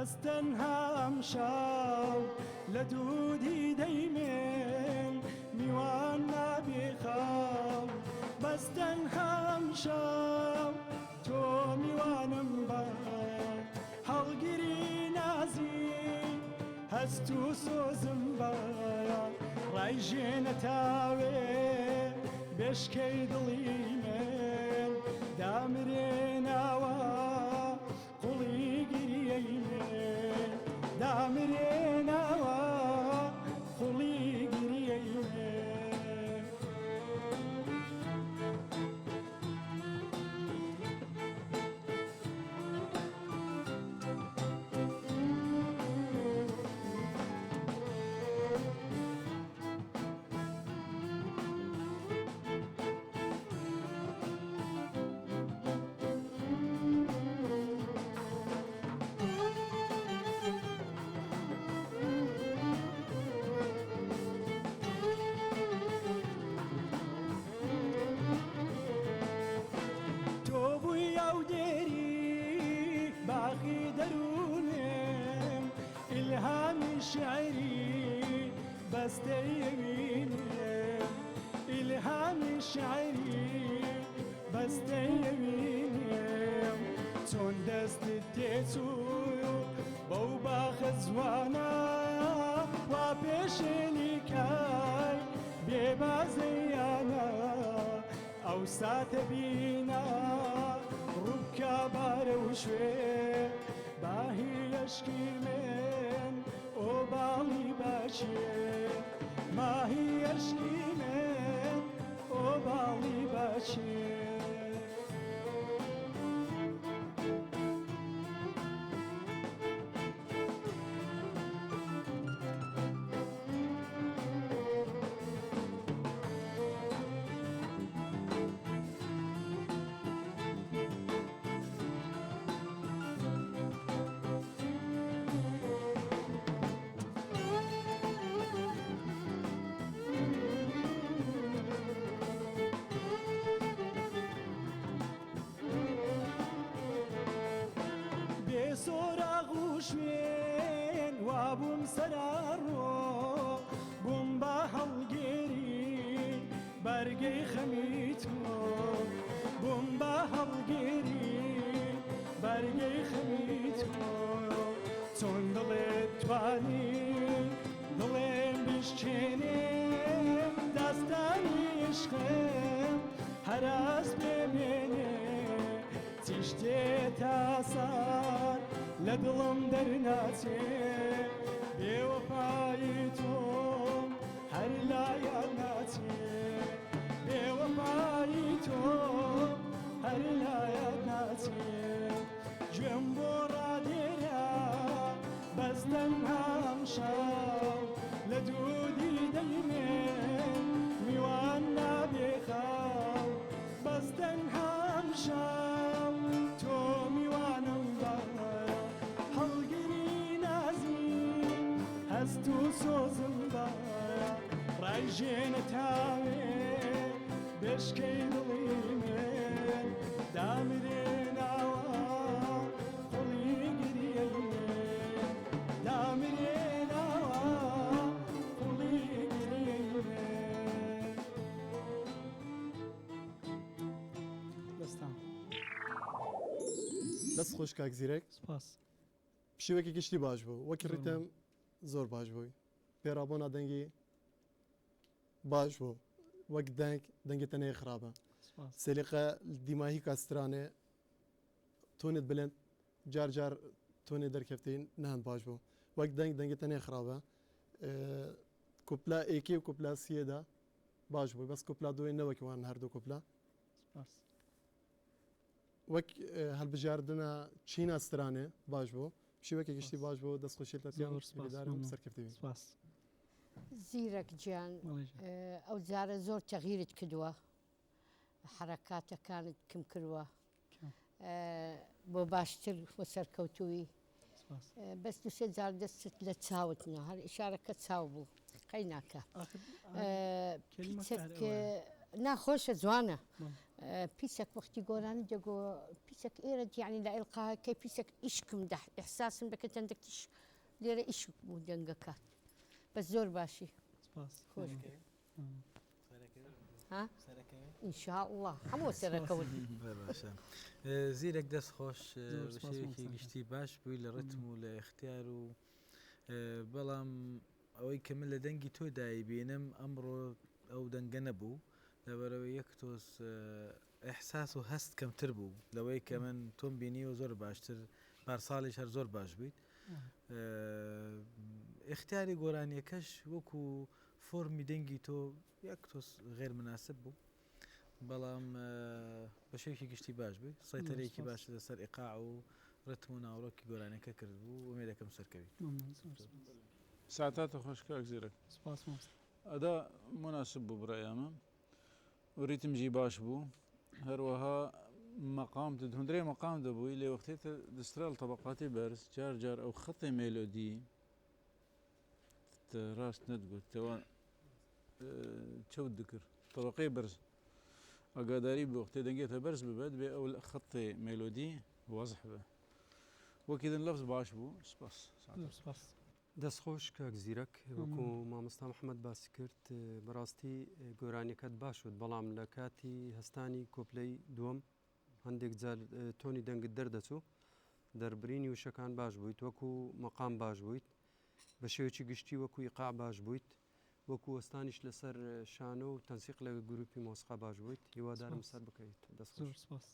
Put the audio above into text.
بەس تەنها ئەمشەو لە دوو دیدەی من میوان نابێ خەو بەس تەنها ئەمشەو تۆ میوانم بە هەڵگری نازی هەست و سۆزم بە ڕایژێنە تاوێ بێشکەی دڵی من دامرێناوە قوڵی گریەی من دامرێناوە قوڵی گریەی من. تۆ بووی ئەودێری باخی دەروونم ئیلهامی شیعری بەستەی ئەوینم ئیلهامی شیعری بەستەی ئەوینم چۆن دەستت تێچوو بەو باخە جوانە وا پێشێلی کای بێ بازەیانە ئەو ساتە بینا ڕووبکە بارە و شوێ باهی ئەشکی من ئۆباڵی باچێ ماهی ئەشکی من ئۆباڵی باچێ. بێ سۆراغ و شوێن وابووم سەراڕۆ بووم بە هەڵگێری بەرگەی خەمی تۆ بووم بە هەڵگێری بەرگەی خەمی تۆ چۆن دڵێت توانی دڵێم بشکێنێ داستانی عشقم هەراس پێ بێنێ چی شتێ تاسان لە دڵم دەرناچێ بێوەفایی تۆم هەر لایان ناچێ بێوەفایی تۆم هەر لایان ناچێ گوێم بۆ ڕادێرە بەس تەنها ئەمشەو لە دوو دیدەی من میوان نابێ خەو بەس تەنها ئەمشەو تۆ میوانم بە هەڵگری نازی هەست و سۆزم بە ڕایژێنە تاوێ بێشکەی دڵی من دامرێ ناوە قوڵی گریەی من دامرێ ناوە قوڵی گریەی من. دەستان. دەست خۆش کاک زیرەک. سپاس. پشیوەکی گشتی باش بوو وەکی ڕیتم زۆر باش بووی پێڕابۆنا دەنگی باش بوو وەک دەنگ دەنگی تەنێ خراپە سەلیقە دیماهیکا سترانێ تۆنت بلند جار جار تۆنێ دەرکەفتین نان باش بوو وەک دەنگ دەنگی تەنێ خراپە کوپلا ئێکی و کوپلا سیەدا باش بوو بەس کوپلا دوێ نەوەکی وان هەردوو کوپلا وەک هەلبژاردنە چینا سترانێ باش بوو شێوەکی گشتی باش بوو دەست خۆشی لە زۆر سپاس سەرکەوتوی سپاس. زیرەک گیان ئەو جارە زۆر تەغیرت کردووە حەرەکاتەکانت کم کردووە بۆ باشتر و سەرکەوتووی بەس دوسێ جار دەستت لە چاوت نا هەر ئیشارەکە چاو بوو قەی ناکە ناخۆشە جوانە. پیسەک وەختی گۆرانی دەگۆ پیسەک ئێرە یعنی لە ئیلقاکەی پیسەک ئیشکم دە ئیحساسم دەکرد هەندێک تیش لێرە ئیشک بوو دەنگەکات بەس زۆر باشی سپاس خۆش ها ان شاء الله هەموو سەرەکەون. باشە زیرەک دەست خۆش زۆر بە سپاس شێوەیەکی مامۆستا گیان. گشتی باش بووی لە ڕتم و لە ئیختیار و بەڵام ئەوەی کە من لە دەنگی تۆ دایبینم ئەمڕۆ ئەو دەنگە نەبوو لەبەرەوەی یەک تۆز ئیحساس و هەست کەمتر بوو لەوەی کە من تۆم بینیوە زۆر باشتر پارساڵیش هەر زۆر باش بوویت ئیختیاری گۆرانیەکەش وەکو فۆرمی دەنگی تۆ یەک تۆز غێر مناسب بوو بەڵام بە شێوەیەکی گشتی باش بووی سەیتەرەیەکی باش لەسەر ئیقاع و ڕتم و ناوەڕۆکی گۆرانیەکە کرد بوو ئومێدەکەم سەرکەویت. ساعتاتە خۆش کاک زیرەک. سپاس مامۆستا. ئەدا موناسب بوو برایامە و ریتم ژی باش بوو هەروەها مەقام هندرێ مەقام دەبووی لێ وەختێ دسترال تەبەقاتی بەرز جار جار ئەو خەتێ مێلۆدی ڕاست نەدگوت تەوە چەوت دکرد تەبەقەی بەرز ئاگاداری بوو وەختێ دەنگێتە بەرز ببێت بێ ئەو خەتێ مێلۆدی وازح بێ وەکی دن لەفز باش بوو سپاس. سپاس. دەست خۆش کاک زیرەک وەکو مامۆستا محمد باسی کرد بەڕاستی گۆرانیەکەت باش وت بەڵام لە کاتی هەستانی کۆپلەی دووەم هەندێک جار تۆنی دەنگت دەردەچوو دەربرینی وشەکان باش بوویت وەکو مەقام باش بوویت بە شێوەیەکی گشتی وەکو ئیقاع باش بوویت وەکو وەستانیش لەسەر شانۆ و تەنسیق لە گروپی مۆسیقا باش بوویت هیوادارم سەر بکەویت دەست خۆش. زۆر سپاس.